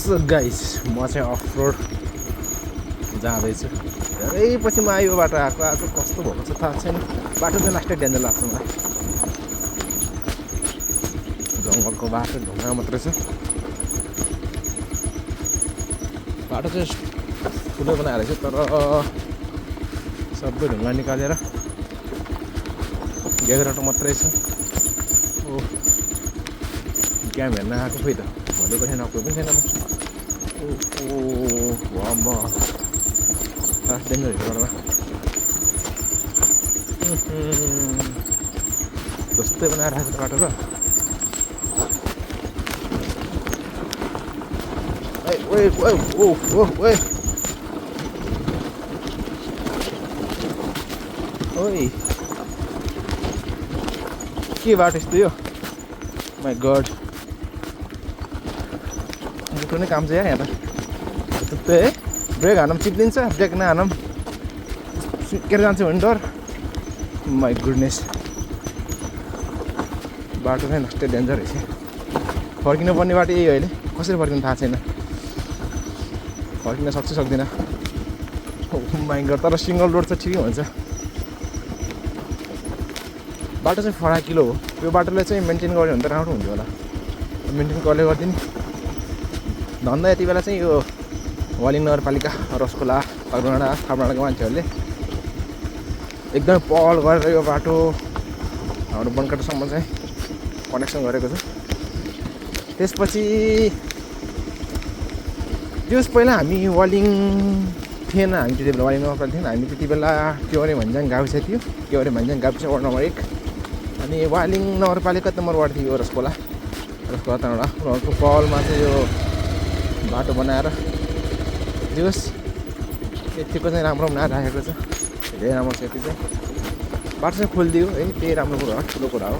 So guys म चाहिँ off road जाँदैछु। धेरै पछि म यो बाटो आएको आज कस्तो भएको छ थाहा छैन। बाटो चाहिँ लास्टै डेन्जर लाग्छ मलाई। जङ्गलको बाटो ढुङ्गा मात्रै छ। बाटो चाहिँ ठुलो बनाएर चाहिँ तर सबै ढुङ्गा निकालेर गेगराटो मात्रै छ। ओ क्याम हेर्न आएको खोइ त भोलिको छैन कोही पनि छैन त। ओ अम्बा लास्ट डेन्जर हिँड्नु जस्तै बनाएर आएको बाटो र ओइ के बाटो यस्तो यो माई गड मोटो नै काम चाहिँ यहाँ त्यही है ब्रेक हान्नु चिप्लिन्छ ब्रेक नहान्नु सुकेर जान्छ भने डर। माई गुडनेस बाटो चाहिँ लास्टै डेन्जर रहेछ। फर्किनु पर्ने बाटो यही अहिले कसरी फर्किनु थाहा छैन। फर्किन सक्छु सक्दिनँ माई गड। तर सिङ्गल रोड चाहिँ ठिकै हुन्छ। बाटो चाहिँ फराकिलो हो। यो बाटोलाई चाहिँ मेन्टेन गऱ्यो भने त राम्रो हुन्थ्यो होला। मेन्टेन कसले गरिदिने। धन्दा यति बेला चाहिँ यो वालिङ नगरपालिका रसखोला अगडाँडा थापडाँडाको मान्छेहरूले एकदमै पहल गरेर यो बाटो हाम्रो बनकाटासम्म चाहिँ कनेक्सन गरेको छ। त्यसपछि पहिला हामी वालिङ थिएन। हामी त्यति बेला वालिङ नगरपालिका थिएन। हामी त्यति बेला केवरे भन्ज्याङ गाविस थियो। केवरे भन्ज्याङ गाविस वार्ड नम्बर 1 अनि वालिङ नगरपालिका नम्बर 1 थियो रसखोला ताँडा। उनीहरूको पहलमा चाहिँ यो बाटो बनाएर दियोस् यतिको चाहिँ राम्रो बनाएर राखेको छ। धेरै राम्रो छ। यति चाहिँ बाटो चाहिँ खोलिदियो है त्यही राम्रो कुरा हो ठुलो कुरा हो।